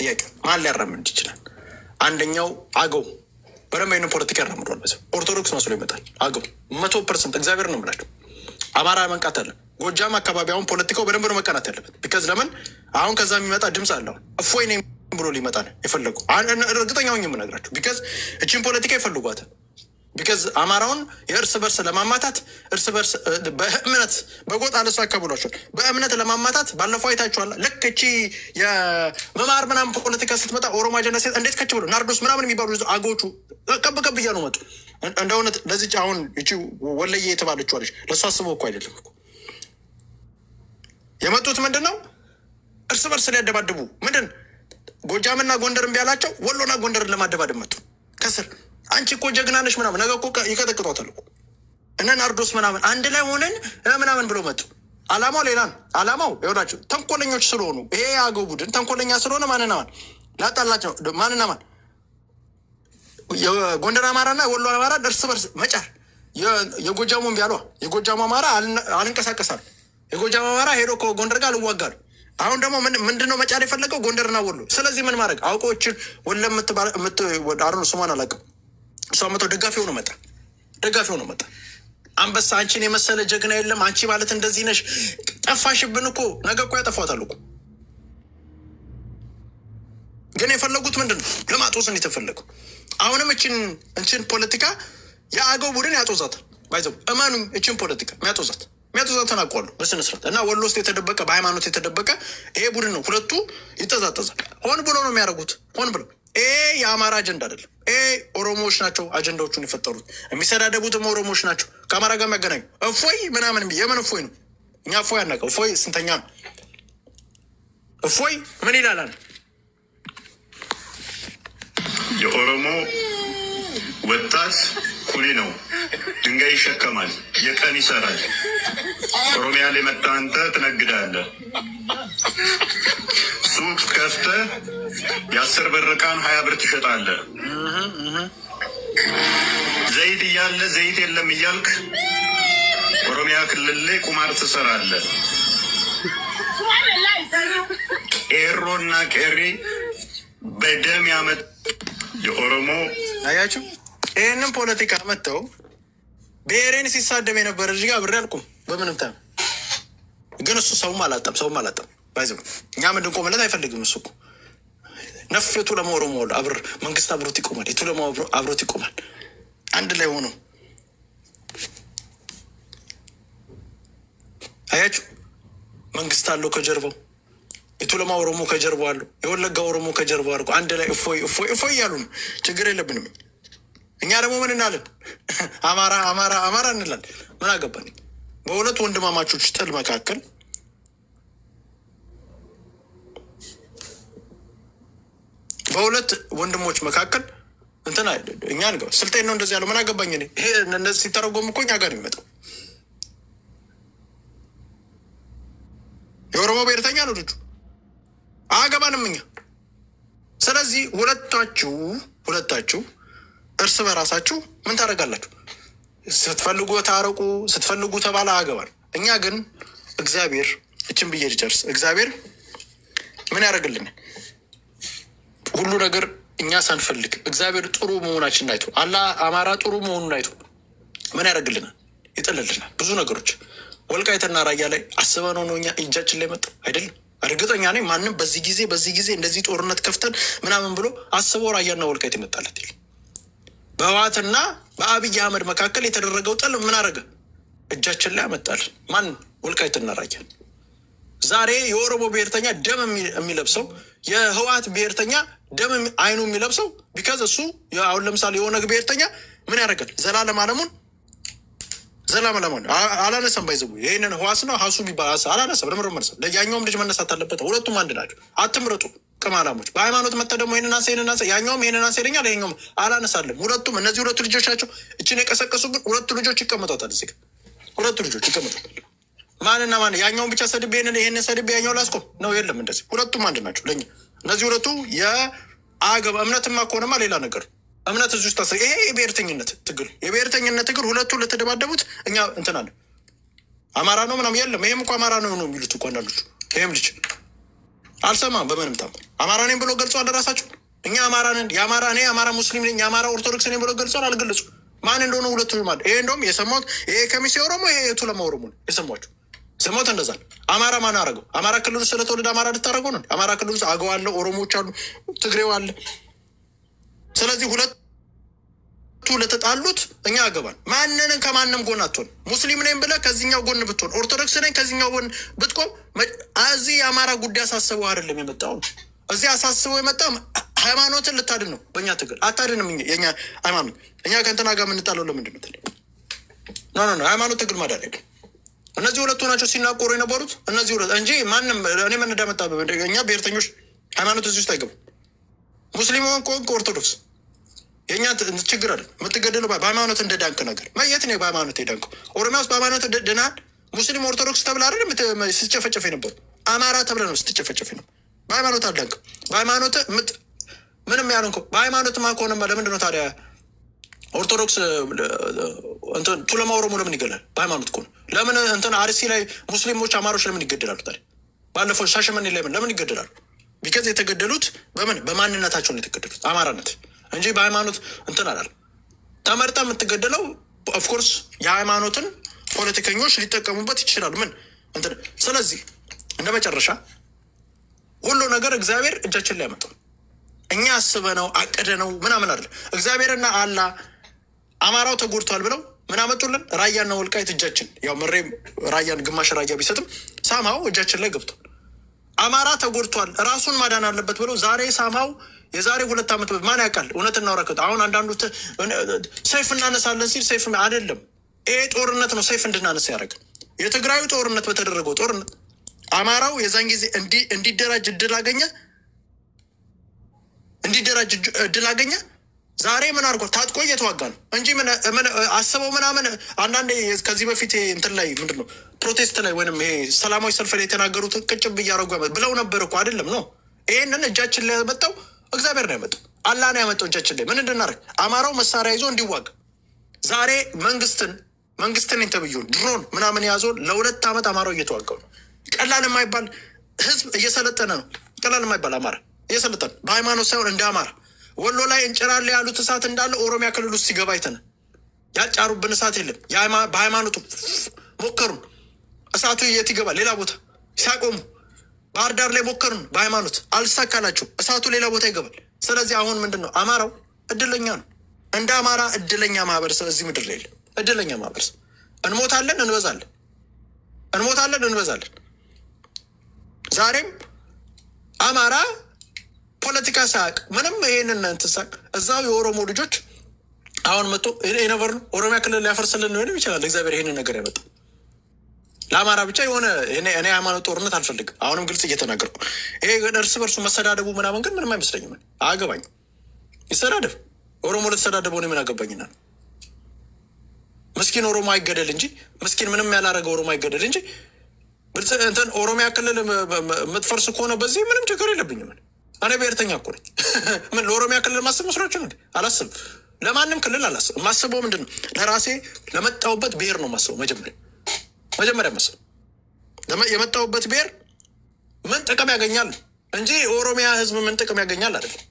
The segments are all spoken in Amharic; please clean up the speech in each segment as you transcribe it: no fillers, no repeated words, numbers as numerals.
ጥያቄ ማን ሊያራምድ ይችላል? አንደኛው አገው በደንብ ይህንን ፖለቲካ ያራምዷል። በዚህ ኦርቶዶክስ መስሎ ይመጣል። አገው 100% እግዚአብሔር ነው የምላቸው። አማራ መንቃት አለ። ጎጃም አካባቢ አሁን ፖለቲካው በደንብ ነው መቀናት ያለበት። Because ለምን አሁን ከዛ የሚመጣ ድምፅ አለ። አሁን እፎይ ነኝ ብሎ ሊመጣ ነው የፈለጉ፣ እርግጠኛ ሆኜ የምነግራቸው። Because እችን ፖለቲካ ይፈልጓታል። Because አማራውን የእርስ በርስ ለማማታት፣ እርስ በርስ በእምነት በጎጥ አልሳካ ብሏቸዋል። በእምነት ለማማታት ባለፈው አይታችኋል። ልክ እቺ የመማር ምናምን ፖለቲካ ስትመጣ ኦሮሞ አጀንዳ ሴት እንዴት ከች ብሎ ናርዶስ ምናምን የሚባሉ አገዎቹ ቀብ ቀብ እያሉ መጡ። እንደ እውነት ለዚች አሁን እቺ ወለየ የተባለችው አለች፣ ለእሱ አስበው እኮ አይደለም እኮ የመጡት። ምንድን ነው? እርስ በርስ ሊያደባድቡ። ምንድን ጎጃምና ጎንደር እምቢ አላቸው። ወሎና ጎንደርን ለማደባደብ መጡ። ከስር አንቺ እኮ ጀግና ነሽ ምናምን፣ ነገ እኮ ይቀጠቅጧታል እኮ። እነ ናርዶስ ምናምን አንድ ላይ ሆነን ምናምን ብለው መጡ። አላማው ሌላ ነው። አላማው ይኸውላችሁ ተንኮለኞች ስለሆኑ፣ ይሄ የአገው ቡድን ተንኮለኛ ስለሆነ ማንና ማን ላጣላቸው? ማንና ማን? የጎንደር አማራና የወሎ አማራ እርስ በርስ መጫር። የጎጃሙ እምቢ አሏ። የጎጃሙ አማራ አልንቀሳቀሳሉ። የጎጃሙ አማራ ሄዶ ከጎንደር ጋር አልዋጋሉ። አሁን ደግሞ ምንድነው መጫር የፈለገው? ጎንደርና ወሎ። ስለዚህ ምን ማድረግ አውቆችን ወለ የምትባል አሁን ስሟን አላውቅም። እሷ መቶ ደጋፊ ሆኖ መጣ። ደጋፊ ሆኖ መጣ። አንበሳ አንቺን የመሰለ ጀግና የለም። አንቺ ማለት እንደዚህ ነሽ። ጠፋሽብን እኮ፣ ነገ እኮ ያጠፏታል እኮ። ግን የፈለጉት ምንድን ነው? ለማጦዝ ነው የተፈለገው። አሁንም እችን ፖለቲካ የአገው ቡድን ያጦዛታል። By the way እመኑኝ፣ እችን ፖለቲካ የሚያጦዛትን አውቀዋለሁ በስነ ስርዓት። እና ወሎ ውስጥ የተደበቀ፣ በሃይማኖት የተደበቀ ይሄ ቡድን ነው። ሁለቱ ይጠዛጠዛል። ሆን ብሎ ነው የሚያደርጉት። ሆን ብሎ። ይሄ የአማራ አጀንዳ አይደለም። ይሄ ኦሮሞዎች ናቸው አጀንዳዎቹን የፈጠሩት። የሚሰዳደቡትም ኦሮሞዎች ናቸው። ከአማራ ጋር የሚያገናኙ እፎይ ምናምን የምን እፎይ ነው? እኛ እፎይ አናውቅም። እፎይ ስንተኛ ነው? እፎይ ምን ይላል? የኦሮሞ ወጣት ኩሊ ነው። ድንጋይ ይሸከማል፣ የቀን ይሰራል። ኦሮሚያ ላይ መጣህ አንተ ትነግዳለህ። ሱቅ ከፍተህ የ10 ብር ዕቃን 20 ብር ትሸጣለህ። ዘይት እያለ ዘይት የለም እያልክ ኦሮሚያ ክልል ላይ ቁማር ትሰራለህ። ቄሮና ቄሪ በደም ያመጥ የኦሮሞ አያችሁ፣ ይህንን ፖለቲካ መጥተው ብሔሬን ሲሳደብ የነበረ ልጅ ጋር አብሬ አልቁም በምንም time። ግን እሱ ሰውም አላጣም፣ ሰውም አላጣም። By the way እኛም እንድንቆምለት አይፈልግም። እሱ እኮ ነፍ የቱለማ ኦሮሞ አብር መንግስት አብሮት ይቆማል። የቱለማ አብሮት ይቆማል። አንድ ላይ ሆኖ አያችሁ፣ መንግስት አለው ከጀርባው፣ የቱለማ ኦሮሞ ከጀርባው አለው፣ የወለጋ ኦሮሞ ከጀርባው አድርጎ አንድ ላይ እፎይ እፎይ እፎይ እያሉ ነው። ችግር የለብንም። እኛ ደግሞ ምን እናለን? አማራ አማራ አማራ እንላለን። ምን አገባን? በሁለት ወንድማማቾች ጥል መካከል፣ በሁለት ወንድሞች መካከል እንትን እኛ ንገባ። ስልጤን ነው እንደዚህ ያለው፣ ምን አገባኝ እኔ። ይሄ እነዚህ ሲተረጎም እኮ እኛ ጋር ነው የሚመጣው። የኦሮሞ ብሔርተኛ ነው ልጁ፣ አያገባንም እኛ። ስለዚህ ሁለታችሁ እርስ በራሳችሁ ምን ታደርጋላችሁ? ስትፈልጉ ታረቁ፣ ስትፈልጉ ተባለ፣ አያገባን። እኛ ግን እግዚአብሔር፣ እችን ብዬ ልጨርስ። እግዚአብሔር ምን ያደርግልናል? ሁሉ ነገር እኛ ሳንፈልግ እግዚአብሔር ጥሩ መሆናችንን አይቶ፣ አላ አማራ ጥሩ መሆኑን አይቶ ምን ያደርግልናል? ይጥልልናል ብዙ ነገሮች። ወልቃይትና ራያ ላይ አስበነው ነው እኛ እጃችን ላይ መጣ አይደለም። እርግጠኛ ነኝ ማንም በዚህ ጊዜ እንደዚህ ጦርነት ከፍተን ምናምን ብሎ አስበው ራያና ወልቃይት ይመጣለት የለም። በህወሓትና በአብይ አህመድ መካከል የተደረገው ጥል ምን አደረገ? እጃችን ላይ አመጣልን። ማን? ወልቃይትና ራያ። ዛሬ የኦሮሞ ብሔርተኛ ደም የሚለብሰው፣ የህወሓት ብሔርተኛ ደም አይኑ የሚለብሰው because እሱ አሁን ለምሳሌ የኦነግ ብሔርተኛ ምን ያደርጋል? ዘላለም አለሙን፣ ዘላለም አለሙን አላነሳም። By the way ይህንን ህዋስ ነው ሀሱ የሚባል አላነሳም። ለምሮ መነሳት ያኛውም ልጅ መነሳት አለበት። ሁለቱም አንድ ናቸው። አትምረጡ ቅማላሞች። በሃይማኖት መጥተህ ደግሞ ይህንን አንሳ ይህንን አንሳ፣ ያኛውም ይህንን አንሳ ይለኛል፣ ይሄኛውም አላነሳለም። ሁለቱም እነዚህ ሁለቱ ልጆች ናቸው እችን የቀሰቀሱብን። ሁለቱ ልጆች ይቀመጧታል እዚህ ጋር፣ ሁለቱ ልጆች ይቀመጣል። ማንና ማን? ያኛውን ብቻ ሰድቤ ይህንን ሰድቤ ያኛው ላስቆም ነው? የለም እንደዚህ። ሁለቱም አንድ ናቸው ለኛ። እነዚህ ሁለቱ የአገባ እምነትማ ከሆነማ ሌላ ነገር፣ እምነት እዚህ ውስጥ ይሄ የብሔርተኝነት ትግል ሁለቱ ለተደባደቡት እኛ እንትን አለ አማራ ነው ምናምን የለም። ይሄም እኮ አማራ ነው ነው የሚሉት እኮ አንዳንዶቹ። ይሄም ልጅ አልሰማም። በምንም ታምር አማራ ነኝ ብሎ ገልጿል። ራሳቸው እኛ አማራ ነን፣ የአማራ እኔ አማራ ሙስሊም ነኝ፣ የአማራ ኦርቶዶክስ ነኝ ብሎ ገልጿል። አልገለጹ ማን እንደሆነ ሁለቱ ማለት ይሄ እንደውም የሰማሁት ይሄ ከሚሴ ኦሮሞ፣ ይሄ የቱለማ ኦሮሞ ነው የሰማችሁ ስሞት እንደዛ ነው። አማራ ማን አደረገው? አማራ ክልል ውስጥ ስለተወለደ አማራ ልታደረገው ነው? አማራ ክልል ውስጥ አገው አለ፣ ኦሮሞዎች አሉ፣ ትግሬው አለ። ስለዚህ ሁለቱ ለተጣሉት እኛ አገባን። ማንንም ከማንም ጎን አትሆን። ሙስሊም ነኝ ብለህ ከዚህኛው ጎን ብትሆን፣ ኦርቶዶክስ ነኝ ከዚህኛው ጎን ብትቆም፣ እዚህ የአማራ ጉዳይ አሳስበው አይደለም የመጣው። እዚህ አሳስበው የመጣ ሃይማኖትን ልታድን ነው። በእኛ ትግል አታድንም። የኛ ሃይማኖት እኛ ከእንትና ጋር የምንጣለው ለምንድን ነው? No, no, no፣ ሃይማኖት ትግል ማዳን አይደለም። እነዚህ ሁለቱ ናቸው ሲናቆሩ የነበሩት እነዚህ ሁለት እንጂ ማንም እኔ ምን እንዳመጣ እኛ ብሔርተኞች ሃይማኖት እዚህ ውስጥ አይገቡም። ሙስሊም ሆንክ ሆንክ ኦርቶዶክስ የእኛ ችግር አይደለም። የምትገደለው በሃይማኖት እንደ ዳንክ ነገር የት ነው በሃይማኖት የዳንከው? ኦሮሚያ ውስጥ በሃይማኖት ድናል። ሙስሊም ኦርቶዶክስ ተብለህ አይደል ስትጨፈጨፍ የነበሩ? አማራ ተብለህ ነው ስትጨፈጨፍ ነው። በሃይማኖት አልዳንክም። በሃይማኖት ምንም ያልንከው በሃይማኖትማ ከሆነማ ለምንድን ነው ታዲያ ኦርቶዶክስ እንትን ቱለማ ኦሮሞ ለምን ይገላል? በሃይማኖት ከሆነ ለምን እንትን አርሲ ላይ ሙስሊሞች አማሮች ለምን ይገደላሉ ታዲያ? ባለፈው ሻሸመኔ ላይ ለምን ይገደላሉ? Because የተገደሉት በምን በማንነታቸው ነው የተገደሉት፣ አማራነት እንጂ በሃይማኖት እንትን አላለም። ተመርጠ የምትገደለው of course የሃይማኖትን ፖለቲከኞች ሊጠቀሙበት ይችላሉ። ምን እንትን ስለዚህ እንደ መጨረሻ ሁሉ ነገር እግዚአብሔር እጃችን ላይ ያመጣው እኛ አስበነው አቅደነው ምናምን አይደለም። እግዚአብሔርና አላህ አማራው ተጎድቷል ብለው ምን አመጡልን? ራያና ወልቃይት እጃችን ያው ምሬ ራያን ግማሽ ራያ ቢሰጥም somehow እጃችን ላይ ገብቷል። አማራ ተጎድቷል ራሱን ማዳን አለበት ብለው ዛሬ somehow የዛሬ 2 ዓመት ማን ያውቃል? እውነት እናውራ። አሁን አንዳንዱ ሰይፍ እናነሳለን ሲል ሰይፍ አይደለም፣ ይሄ ጦርነት ነው ሰይፍ እንድናነሳ ያደረገ። የትግራዩ ጦርነት በተደረገው ጦርነት አማራው የዛን ጊዜ እንዲደራጅ እድል አገኘ፣ እንዲደራጅ እድል አገኘ። ዛሬ ምን አድርጓል? ታጥቆ እየተዋጋ ነው እንጂ ምን አስበው ምናምን። አንዳንዴ ከዚህ በፊት እንትን ላይ ምንድን ነው protest ላይ ወይም ይሄ ሰላማዊ ሰልፍ ላይ የተናገሩትን ቅጭብ እያደረጉ ብለው ነበር እኮ አይደለም ነው። ይሄንን እጃችን ላይ ያመጣው እግዚአብሔር ነው ያመጣው፣ አላህ ነው ያመጣው እጃችን ላይ ምን እንድናደርግ አማራው መሳሪያ ይዞ እንዲዋጋ። ዛሬ መንግስትን ተብዬውን ድሮን ምናምን የያዘውን ለ2 ዓመት አማራው እየተዋጋው ነው። ቀላል የማይባል ህዝብ እየሰለጠነ ነው። ቀላል የማይባል አማራ እየሰለጠነ በሃይማኖት ሳይሆን እንደ አማራ ወሎ ላይ እንጭራለ ያሉት እሳት እንዳለ ኦሮሚያ ክልል ውስጥ ሲገባ አይተናል። ያጫሩብን እሳት የለም። በሃይማኖቱ ሞከሩን። እሳቱ የት ይገባል? ሌላ ቦታ ሲያቆሙ ባህር ዳር ላይ ሞከሩን። በሃይማኖት አልሳካላቸው። እሳቱ ሌላ ቦታ ይገባል። ስለዚህ አሁን ምንድን ነው አማራው እድለኛ ነው። እንደ አማራ እድለኛ ማህበረሰብ እዚህ ምድር ላይ የለም። እድለኛ ማህበረሰብ እንሞታለን፣ እንበዛለን፣ እንሞታለን፣ እንበዛለን። ዛሬም አማራ ፖለቲካ ሳያውቅ ምንም ይሄንን እንትን ሳያውቅ እዛው የኦሮሞ ልጆች አሁን መጥቶ ነበር ነው ኦሮሚያ ክልል ሊያፈርስልን ሊሆንም ይችላል። እግዚአብሔር ይሄንን ነገር ያመጣው ለአማራ ብቻ የሆነ እኔ ሃይማኖት ጦርነት አልፈልግም። አሁንም ግልጽ እየተናገርኩ ይሄ ግን እርስ በርሱ መሰዳደቡ ምናምን ግን ምንም አይመስለኝም። አያገባኝም። ይሰዳደብ ኦሮሞ ለተሰዳደበው እኔ ምን አገባኝና ነው። ምስኪን ኦሮሞ አይገደል እንጂ ምስኪን ምንም ያላረገ ኦሮሞ አይገደል እንጂ እንትን ኦሮሚያ ክልል የምትፈርስ ከሆነ በዚህ ምንም ችግር የለብኝም። እኔ ብሔርተኛ እኮ ነኝ። ምን ለኦሮሚያ ክልል ማሰብ መስሏችሁ ነው? አላስብም። ለማንም ክልል አላስብም። የማስበው ምንድን ነው? ለራሴ ለመጣሁበት ብሔር ነው የማስበው። መጀመሪያ ማስበው የመጣሁበት ብሔር ምን ጥቅም ያገኛል እንጂ የኦሮሚያ ሕዝብ ምን ጥቅም ያገኛል አይደለም።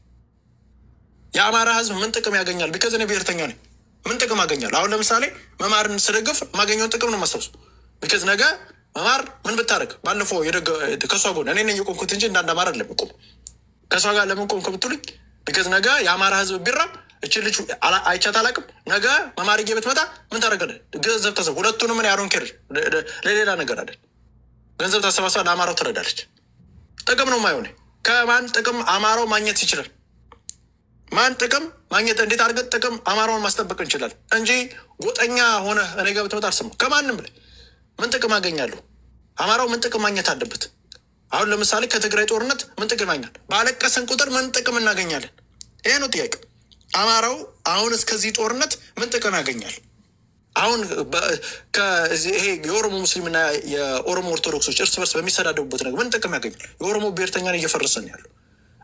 የአማራ ሕዝብ ምን ጥቅም ያገኛል? Because እኔ ብሔርተኛ ነኝ። ምን ጥቅም አገኛለሁ? አሁን ለምሳሌ መማርን ስደግፍ ማገኘውን ጥቅም ነው የማስታውሰው። Because ነገ መማር ምን ብታደርግ ባለፈው ከእሷ ጎን እኔ ነኝ የቆምኩት እንጂ እንዳንድ አማራ አይደለም የቆምኩት። ከእሷ ጋር ለምን ቆምክ ብትሉኝ because ነገ የአማራ ህዝብ ቢራብ እችን ልጅ አይቻት አላውቅም። ነገ መማርዬ ብትመጣ ምን ታደርጋለህ? ገንዘብ ተሰብ ሁለቱንም ምን ያሮን ኬር ለሌላ ነገር አይደል። ገንዘብ ታሰባስባ ለአማራው ትረዳለች። ጥቅም ነው የማይሆነ ከማን ጥቅም አማራው ማግኘት ይችላል? ማን ጥቅም ማግኘት እንዴት አድርገን ጥቅም አማራውን ማስጠበቅ እንችላለን? እንጂ ጎጠኛ ሆነ እኔ ጋር ብትመጣ አልሰማም። ከማንም ላይ ምን ጥቅም አገኛለሁ? አማራው ምን ጥቅም ማግኘት አለበት? አሁን ለምሳሌ ከትግራይ ጦርነት ምን ጥቅም ያገኛል? ባለቀሰን ቁጥር ምን ጥቅም እናገኛለን? ይሄ ነው ጥያቄው። አማራው አሁን እስከዚህ ጦርነት ምን ጥቅም ያገኛል? አሁን ይሄ የኦሮሞ ሙስሊምና የኦሮሞ ኦርቶዶክሶች እርስ በርስ በሚሰዳደቡበት ነገር ምን ጥቅም ያገኛል? የኦሮሞ ብሔርተኛን እየፈረሰ ነው ያለው።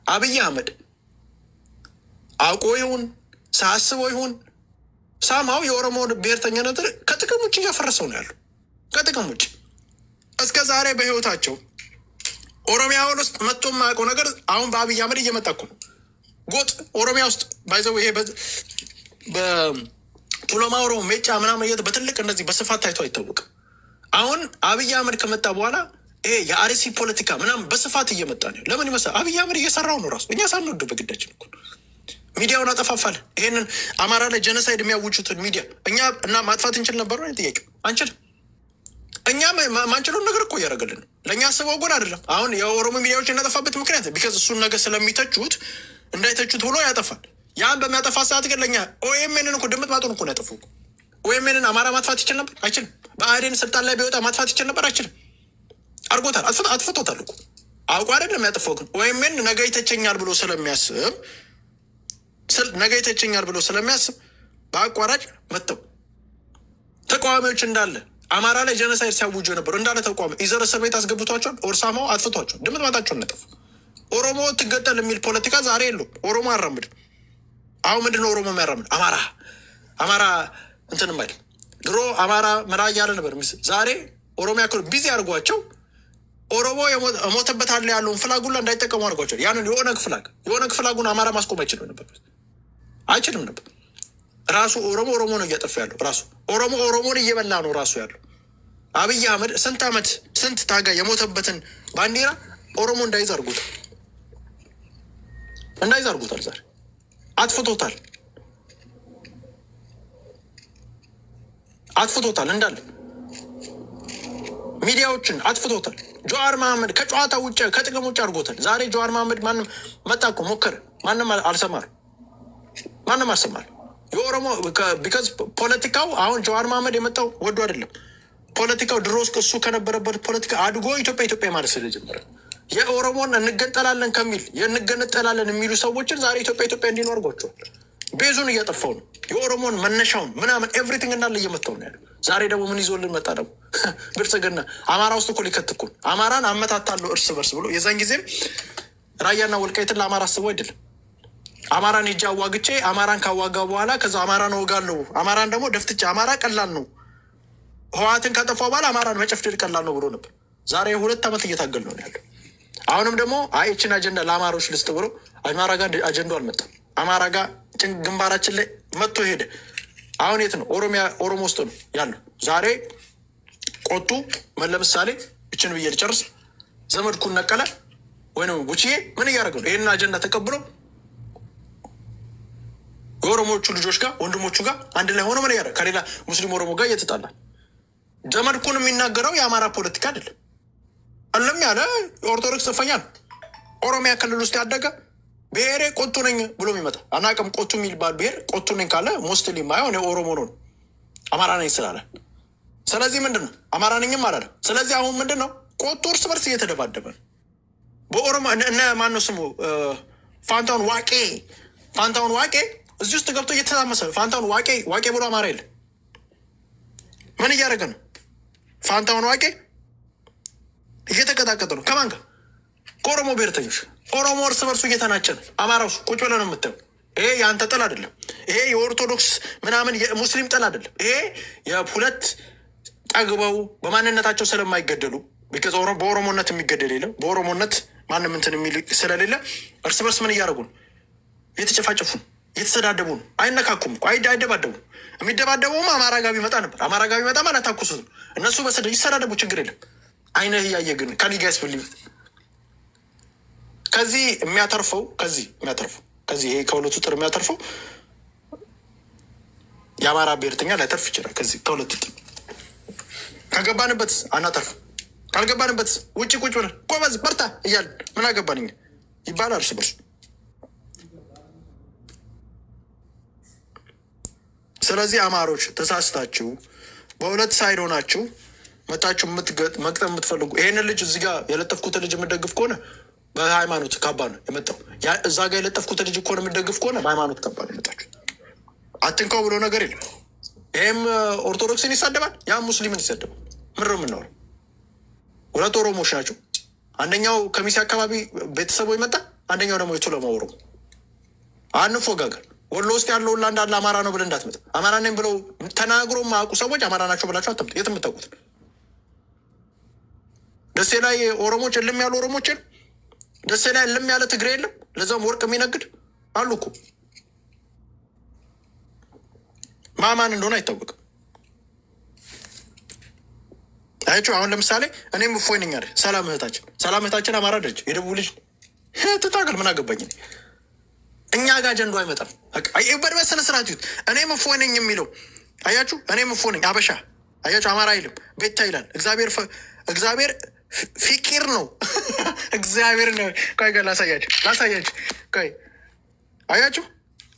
አብይ አህመድ አውቆ ይሁን ሳያስበው ይሁን somehow የኦሮሞ ብሔርተኛነት ከጥቅም ውጭ እያፈረሰው ነው ያለው። ከጥቅም ውጭ እስከ ዛሬ በህይወታቸው ኦሮሚያ ውስጥ መጥቶ የማያውቀው ነገር አሁን በአብይ አህመድ እየመጣ እኮ ነው። ጎጥ ኦሮሚያ ውስጥ ባይዘው ይሄ በቱለማ ኦሮሞ ሜጫ ምናምን በትልቅ እንደዚህ በስፋት ታይቶ አይታወቅም። አሁን አብይ አህመድ ከመጣ በኋላ ይሄ የአርሲ ፖለቲካ ምናምን በስፋት እየመጣ ነው። ለምን ይመስላል? አብይ አህመድ እየሰራው ነው ራሱ። እኛ ሳንወድ በግዳችን እኮ ሚዲያውን አጠፋፋል። ይሄንን አማራ ላይ genocide የሚያውጁትን ሚዲያ እኛ እና ማጥፋት እንችል ነበር ወይ? ጥያቄው አንችልም። እኛ ማንችለውን ነገር እኮ እያደረገልን ነው። ለእኛ አስበው ጎን አይደለም። አሁን የኦሮሞ ሚዲያዎች እናጠፋበት ምክንያት because እሱን ነገር ስለሚተቹት እንዳይተቹት ብሎ ያጠፋል። ያን በሚያጠፋ ሰዓት ግን ለእኛ ኦኤምኤንን እኮ ድምጥ ማጡን እኮ ነው ያጠፉ። ኦኤምኤንን አማራ ማጥፋት ይችል ነበር? አይችልም። ብአዴን ስልጣን ላይ ቢወጣ ማጥፋት ይችል ነበር? አይችልም። አድርጎታል፣ አጥፍቶታል እኮ አውቆ አይደለም ያጠፋው። ግን ኦኤምኤን ነገ ይተቸኛል ብሎ ስለሚያስብ ነገ ይተቸኛል ብሎ ስለሚያስብ በአቋራጭ መጥተው ተቃዋሚዎች እንዳለ አማራ ላይ genocide ሲያውጁ የነበሩ እንዳለ ተቃዋሚ either እስር ቤት አስገብቷቸዋል፣ or somehow አጥፍቷቸዋል። ድምጥ ማጣቸውን ነጠፉ። ኦሮሞ ትገጠል የሚል ፖለቲካ ዛሬ የለውም። ኦሮሞ አራምድም። አሁን ምንድነው ኦሮሞ የሚያራምድ? አማራ አማራ እንትንም አይደል። ድሮ አማራ መራ እያለ ነበር። ዛሬ ኦሮሚያ ክልል busy አድርጓቸው ኦሮሞ እሞትበታለሁ ያለውን flag ኡላ እንዳይጠቀሙ አድርጓቸዋል። ያንን የኦነግ flag የኦነግ flag ኡን አማራ ማስቆም አይችልም ነበር፣ አይችልም ነበር። ራሱ ኦሮሞ ኦሮሞ ነው እያጠፋ ያለው። ራሱ ኦሮሞ ኦሮሞን እየበላ ነው ራሱ ያለው። አብይ አህመድ ስንት ዓመት ስንት ታጋይ የሞተበትን ባንዲራ ኦሮሞ እንዳይዝ አድርጎታል፣ እንዳይዝ አድርጎታል። ዛሬ አጥፍቶታል፣ አጥፍቶታል እንዳለ ሚዲያዎችን አጥፍቶታል። ጀዋር መሐመድ ከጨዋታ ውጭ ከጥቅም ውጭ አድርጎታል። ዛሬ ጀዋር መሐመድ ማንም መጣ እኮ ሞከረ፣ ማንም አልሰማር፣ ማንም አልሰማር። የኦሮሞ because ፖለቲካው አሁን ጀዋር መሐመድ የመጣው ወዶ አይደለም። ፖለቲካው ድሮ እሱ ከነበረበት ፖለቲካ አድጎ ኢትዮጵያ ኢትዮጵያ ማለት ስለጀመረ የኦሮሞን እንገንጠላለን ከሚል እንገነጠላለን የሚሉ ሰዎችን ዛሬ ኢትዮጵያ ኢትዮጵያ እንዲሉ አድርጓቸዋል። base ኡን እያጠፋው ነው። የኦሮሞን መነሻውን ምናምን everything እንዳለ እየመታው ነው ያለው። ዛሬ ደግሞ ምን ይዞልን መጣ? ደግሞ ብልጽግና አማራ ውስጥ እኮ ሊከት እኮ አማራን አመታታለሁ እርስ በርስ ብሎ የዛን ጊዜም ራያና ወልቃይትን ለአማራ አስበው አይደለም። አማራን ሄጄ አዋግቼ አማራን ካዋጋ በኋላ ከዛ አማራን እወጋለሁ፣ አማራን ደግሞ ደፍትቼ አማራ ቀላል ነው፣ ህወሓትን ካጠፋ በኋላ አማራን መጨፍደድ ቀላል ነው ብሎ ነበር። ዛሬ 2 ዓመት እየታገል ነው ያለው። አሁንም ደግሞ አይችን አጀንዳ ለአማሮች ልስጥ ብሎ አማራ ጋር አጀንዳው አልመጣም። አማራ ጋር ግንባራችን ላይ መጥቶ ሄደ። አሁን የት ነው? ኦሮሚያ ኦሮሞ ውስጥ ነው ያለው። ዛሬ ቆጡ ለምሳሌ እችን ብዬ ልጨርስ። ዘመድኩን ነቀለ ወይም ቡችዬ ምን እያደረገ ነው? ይህንን አጀንዳ ተቀብሎ የኦሮሞዎቹ ልጆች ጋር ወንድሞቹ ጋር አንድ ላይ ሆኖ ምን እያደረገ ከሌላ ሙስሊም ኦሮሞ ጋር እየተጣላ ዘመድኩን የሚናገረው የአማራ ፖለቲካ አይደለም። አለም ያለ የኦርቶዶክስ ጽንፈኛ ነው። ኦሮሚያ ክልል ውስጥ ያደገ ብሔሬ ቆጡ ነኝ ብሎ የሚመጣ አናውቅም። ቆጡ የሚባል ብሔር ቆጡ ነኝ ካለ mostly የማየው እኔ ኦሮሞ ነው አማራ ነኝ ስላለ፣ ስለዚህ ምንድን ነው አማራ ነኝም አላለም። ስለዚህ አሁን ምንድን ነው ቆጡ እርስ በርስ እየተደባደበ ነው። በኦሮሞ እነ ማነው ስሙ ፋንታውን ዋቄ ፋንታውን ዋቄ እዚህ ውስጥ ገብቶ እየተዛመሰ ፋንታውን ዋቄ ዋቄ ብሎ አማራ የለ ምን እያደረገ ነው? ፋንታውን ዋቄ እየተቀጣቀጠ ነው። ከማን ጋር? ከኦሮሞ ብሔርተኞች። ኦሮሞ እርስ በርሱ እየተናጨ ነው። አማራው ቁጭ ብለህ ነው የምታየው። ይሄ የአንተ ጥል አይደለም። ይሄ የኦርቶዶክስ ምናምን የሙስሊም ጥል አይደለም። ይሄ የሁለት ጠግበው በማንነታቸው ስለማይገደሉ በኦሮሞነት የሚገደል የለም። በኦሮሞነት ማንም እንትን የሚል ስለሌለ እርስ በርስ ምን እያደረጉ ነው? እየተጨፋጨፉ ነው፣ እየተሰዳደቡ ነው። አይነካኩም እኮ አይደባደቡም። የሚደባደበውም አማራ ጋር ቢመጣ ነበር። አማራ ጋር ቢመጣ ማለት አታኩሱትም። እነሱ በስደ ይሰዳደቡ፣ ችግር የለም። አይነህ እያየ ግን ከሊጋስ ብሊቭ ከዚህ የሚያተርፈው ከዚህ የሚያተርፈው ከዚህ ይሄ ከሁለቱ ጥር የሚያተርፈው የአማራ ብሔርተኛ ሊያተርፍ ይችላል። ከዚህ ከሁለቱ ጥር ከገባንበት አናተርፍ፣ ካልገባንበት ውጭ ቁጭ ብለን ጎበዝ በርታ እያልን ምን አገባን እኛ ይባላል እርስ በርሱ። ስለዚህ አማሮች ተሳስታችሁ በሁለት side ሆናችሁ መታችሁ መግጠም የምትፈልጉ ይሄንን ልጅ እዚህ ጋር የለጠፍኩትን ልጅ የምደግፍ ከሆነ በሃይማኖት ካባ ነው የመጣው። እዛ ጋር የለጠፍኩትን ልጅ ከሆነ የምደግፍ ከሆነ በሃይማኖት ካባ ነው የመጣችሁ። አትንካው ብሎ ነገር የለም። ይሄም ኦርቶዶክስን ይሳደባል፣ ያም ሙስሊምን ይሳደባል። ምንድን ነው የምናወራው? ሁለት ኦሮሞዎች ናቸው። አንደኛው ከሚሴ አካባቢ ቤተሰቡ የመጣ አንደኛው ደግሞ የቱለማ ኦሮሞ። አንፎጋገር። ወሎ ውስጥ ያለው ሁላ እንዳለ አማራ ነው ብለህ እንዳትመጣ። አማራ ነኝ ብለው ተናግሮ የማያውቁ ሰዎች አማራ ናቸው ብላችሁ አትምጡ። የት የምታውቁት? ደሴ ላይ ኦሮሞች እልም ያሉ ኦሮሞች የሉ? ደሴ ላይ እልም ያለ ትግሬ የለም? ለዛም ወርቅ የሚነግድ አሉ እኮ። ማማን እንደሆነ አይታወቅም። አያችሁ፣ አሁን ለምሳሌ እኔም እፎይ ነኝ አይደል? ሰላም እህታችን፣ ሰላም እህታችን አማራ ደጅ የደቡብ ልጅ ትታገል፣ ምን አገባኝ እኔ። እኛ ጋር አጀንዶ አይመጣም። በስነ ስርዓት ይሁት። እኔም እፎይ ነኝ የሚለው አያችሁ፣ እኔም እፎይ ነኝ አበሻ አያችሁ፣ አማራ አይልም፣ ቤታ ይላል። እግዚአብሔር ፊቂር ነው። እግዚአብሔር ነው። ቆይ ቆይ ላሳያችሁ፣ ላሳያችሁ። ቆይ አያችሁ፣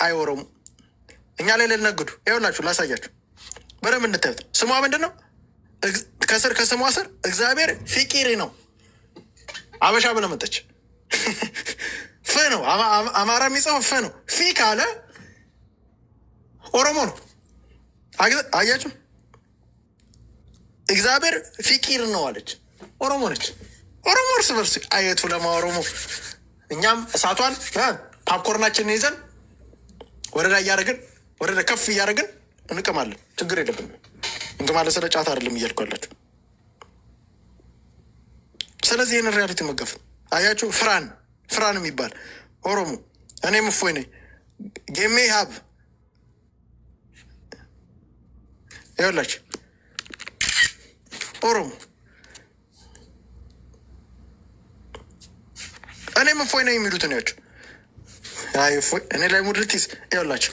አይ ኦሮሞ እኛ ላይ ልነግዱ ይኸውላችሁ፣ ላሳያችሁ በደንብ እንታዩት። ስሟ ምንድን ነው? ከስር ከስሟ ስር እግዚአብሔር ፊቂሪ ነው። አበሻ ብለህ መጠች ፍ ነው። አማራ የሚጽፈው ፍ ነው። ፊ ካለ ኦሮሞ ነው። አያችሁ፣ እግዚአብሔር ፊቂር ነው አለች። ኦሮሞ ነች። ኦሮሞ እርስ በርስ አየቱ ለማ ኦሮሞ። እኛም እሳቷን popcorn ኣችንን ይዘን ወደ ላይ እያደረግን ወደ ላይ ከፍ እያደረግን እንቅማለን። ችግር የለብንም። እንቅማለን። ስለ ጫት አይደለም እያልኩ ያላችሁ። ስለዚህ ይህንን reality መጋፈጥ አያችሁ። ፍራን ፍራን የሚባል ኦሮሞ እኔም እፎይ ነኝ። ጌሜ ሀብ ይኸውላችሁ ኦሮሞ እኔም እፎይ ነኝ የሚሉትን ያቸው። አይ እፎይ እኔ ላይ mood ልትይዝ ይኸውላችሁ።